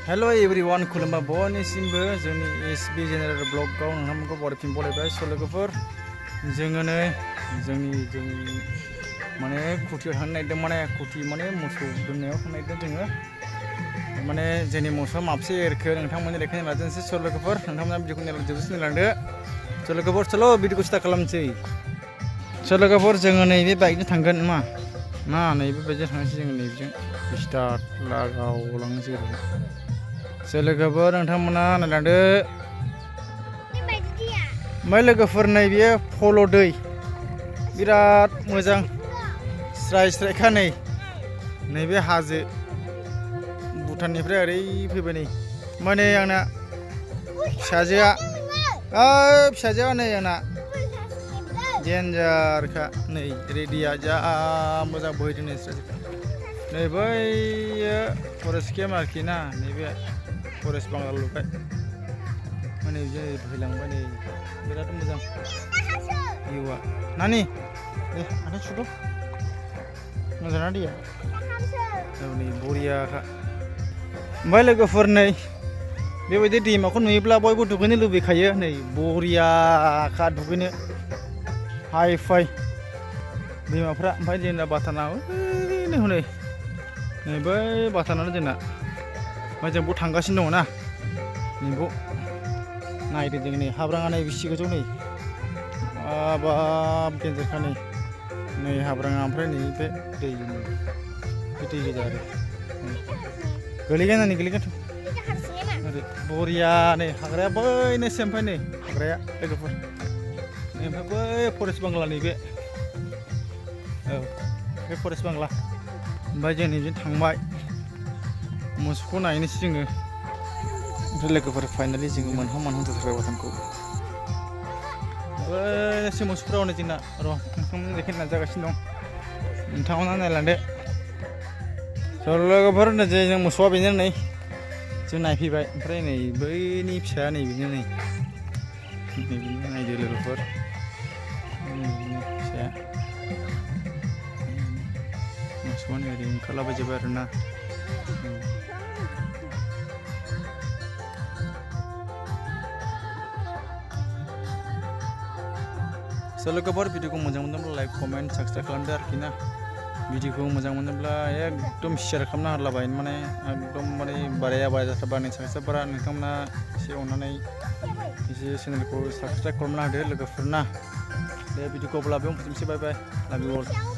Hello everyone, खुलुमबाय बयनिसिमबो जोंनि SB general ब्लगाव नोंथांमोनखौ बरायफिन बरायबाय लोगोफोर जोङो नै जोंनि माने खुटियाव थांनो नागिरदों माने खुटि माने मोसौ दोननायाव थांनो नागिरदों जोङो माने जोंनि मोसौआ माबसे एरखो नोंथांमोननि देखायनो नाजानोसै लोगोफोर नोंथांमोना भिडिअखौ जोबजासिम नायलांदो लोगोफोर चलो भिडिअखौ स्टार्ट खालामनोसै लोगोफोर जोङो नैबे बाइकजों थांगोन मा नैबे बाइकजों थांनोसै जोङो नैबेजों स्टार्ट लागावलांनोसै लोगोफोर नोंथांमोना नायलांदो ओमफ्राय लोगोफोर नैबे फल' दै बिराद मोजां स्राय स्रायखा नैबे हाजो भुटाननिफ्राय ओरै फैबाय नै माने आंना फिसाजोआ नै आंना डेन्जारखा नै रेडिया जा मोजां बोहैदों नै नै बैयो फरेस्ट केम्प आरोखि ना नैबे फरेस्ट बांला लुबाय माने बिदिनो बोहैलांबाय नै बिराद मोजां भिउआ नानि दे आथिं सुद' मोजांना दैया औ नै बरियाखा ओमफ्राय लोगोफोर नै बेबायदि दैमाखौ नुयोब्ला बयबो दुगैनो लुबैखायो नै बरियाखा दुगैनो हाइ फाइ दैमाफ्रा ओमफ्राय जोंना बाथाना हनै नै बै बाथानानो जोंना ओमफ्राय जों बेयाव थांगासिनो दङ ना नैबाव नायदो जों नै हाब्राङा नै बेसे गोजौ नै बाब डेन्जारखा नै हाब्राङा ओमफ्राय नै बे दै गोजा आरो गोलैगोन नानि गोलैगोनथ' ओरै बरिया नै हाग्राया बैनोसै ओमफ्राय नै हाग्राया लोगोफोर नै ओमफ्राय बै फरेस्ट बांला नैबे औ बे फरेस्ट बांला ओमफ्राय जों नैजों थांबाय मोसौखौ नायनोसै जोङो ओमफ्राय लोगोफोर फाइनालि जोङो मोनहां जाथारबाय भुटानखौ बैनोसै मोसौफ्रा हनै जोंना र' नोंथांमोननि देखायनो नाजागासिनो दं नोंथांमोना नायलांदो लोगोफोर जों मोसौआ बेनो नै जों नायफैबाय ओमफ्राय नै बैनि फिसाया नै बेनो नै बेनो नायदो लोगोफोर फिसाया मोसौआनो ओरै ओंखारलाबायजोब्बाय आरोना लोगोफोर भिडिअखौ मोजां मोनोब्ला लाइक कमेन्ट साबसक्राइब खालामदो आरोखि ना भिडिअखौ मोजां मोनोब्ला एकदम शेयार खालामना होलाबाय माने एकदम माने बाराया जाथारबा नै साबसक्राइबारा नोंथांमोना एसे अननानै एसे चेनेलखौ साबसक्राइब खालामना होदो लोगोफोर ना दे भिडिअखौ अब्ला बेयाव फोजोबनोसै बाय बाय लाभ इउ अल